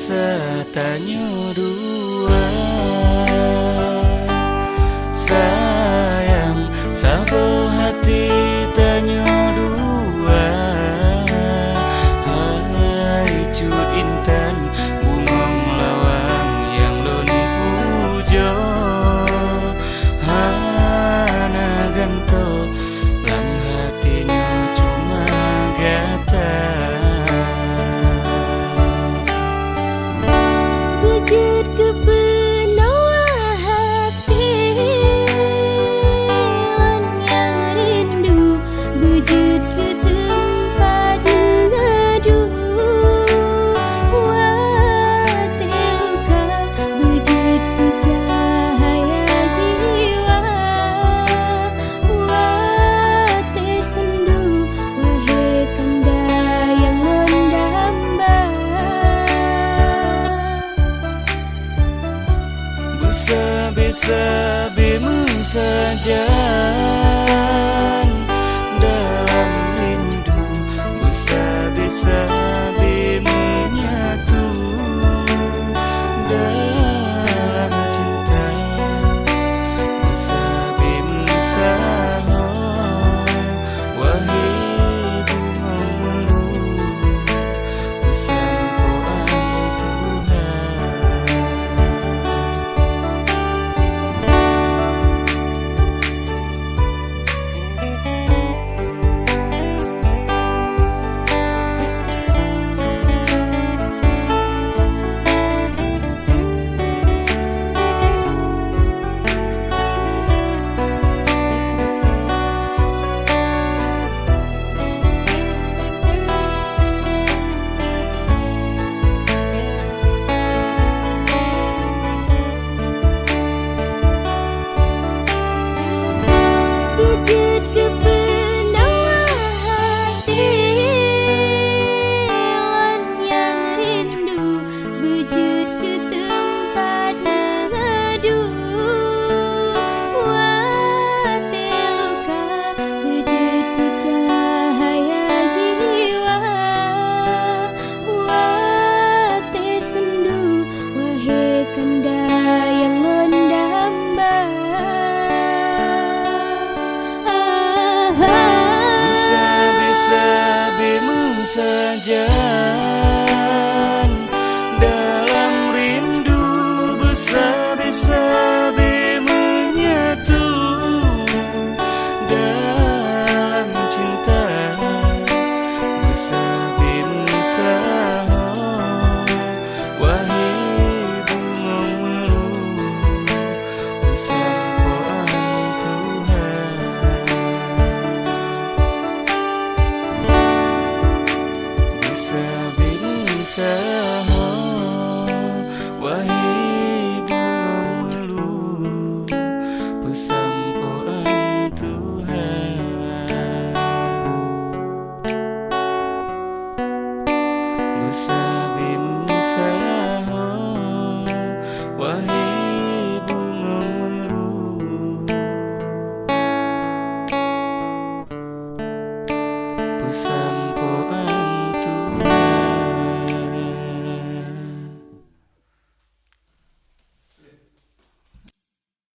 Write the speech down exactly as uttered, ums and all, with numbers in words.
Sa tanyoe dua sayang, saboh hati tanyoe dua. Hai cut intan, bungong lawang nyang lôn pujoe, hana gantoe lam hati nyoe cuma gata. Beujeuet keu peunoh hati lôn nyang rindu, beujeuet keu teumpat meungadu. Watèe luka, beujeuet keu cahya jiwa. Watèe seundu, wahé kanda nyang lôn damba. Beusabe-sabe meusajan dalam rindu, beusabe-sabe meunyatu dalam cinta, beusabe meusaho. Wahé bungong meulu, peusampoan Tuhan. Beujeuet keu peunoh hati lôn nyang rindu, beujeuet keu teumpat meungadu. Watèe luka, beujeuet keu cahya jiwa. Watèe seundu, wahé kanda nyang lôn damba. Beusabe-sabe meusajan dalam rindu, beusabe-sabe meunyatu dalam cinta, beusabe